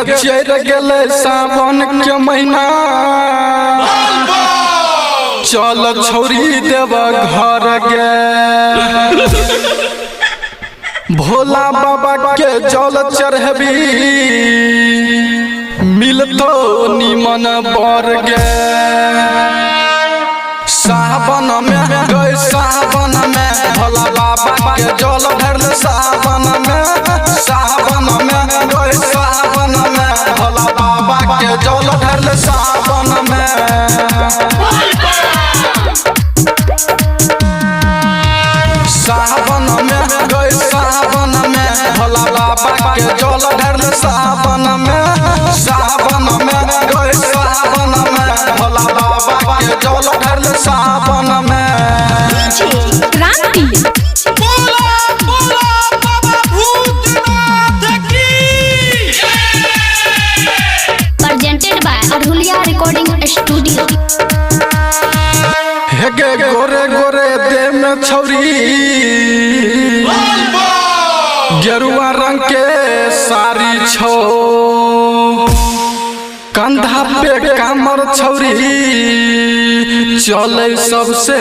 हेगे चढ़ गेलै सावन के महीना, चल छौरी देव घर गे। भोला बाबा के जल चढ़बी मिलतो निमन बर गे। सावन में गए सावन में भोला बाबा के जल भरल सावन में। सावन में गए सावन में भोला बाबा के जल भरल सावन में। सावन में गए सावन में भोला बाबा के जल भरल सावन में। सावन में गए सावन में भोला बाबा के जल भरल सावन में। क्रांति बोला बोला बाबा भूतनाथ की। Presented by Arhuliya recording studio. हेगे गोरे गोरे देह में छौरी गेरुआ रंग के साड़ी छो, कंधा पे कामर छौरी चले सबसे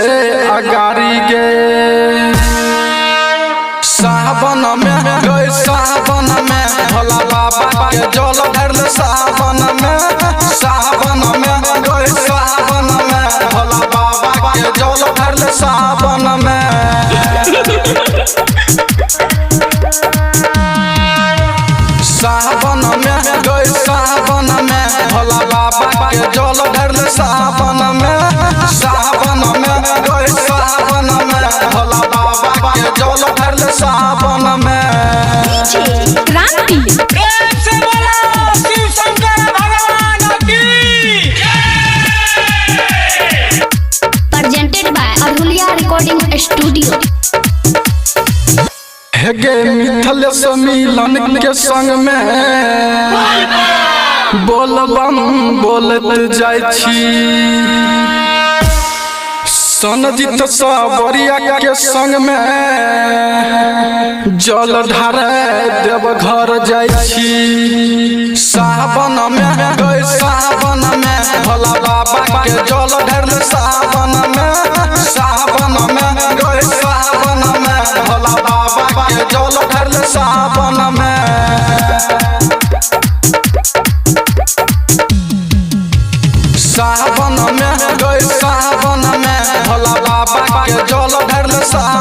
अगाड़ी गे। सावन में गए सावन में भोला बाबा के जल भरल सावन में। सावन में गए सावन में भोला बाबा के जल भरल सावन में। सावन में गए सावन में भोला बाबा के जल भरल सावन में। सावन में गए सावन में भोला बाबा के जल भरल सावन में। क्रांति प्रेम से बोला शिव शंकर भगवान की। Presented by Arhuliya recording studio. हेगे मिथल मिलन के संग में बोलबम बोलत जाइ छी। सनजीत सबरिया के संग में जल ढारे देव घर जाइ छी। सावन में गए सावन में भोला बाबा के जल ढारल सावन में। सावन में गए सावन में भोला बाबा के जल ढारल सावन में। सावन में गए सावन में भोला बाबा के जल ढारल सावन।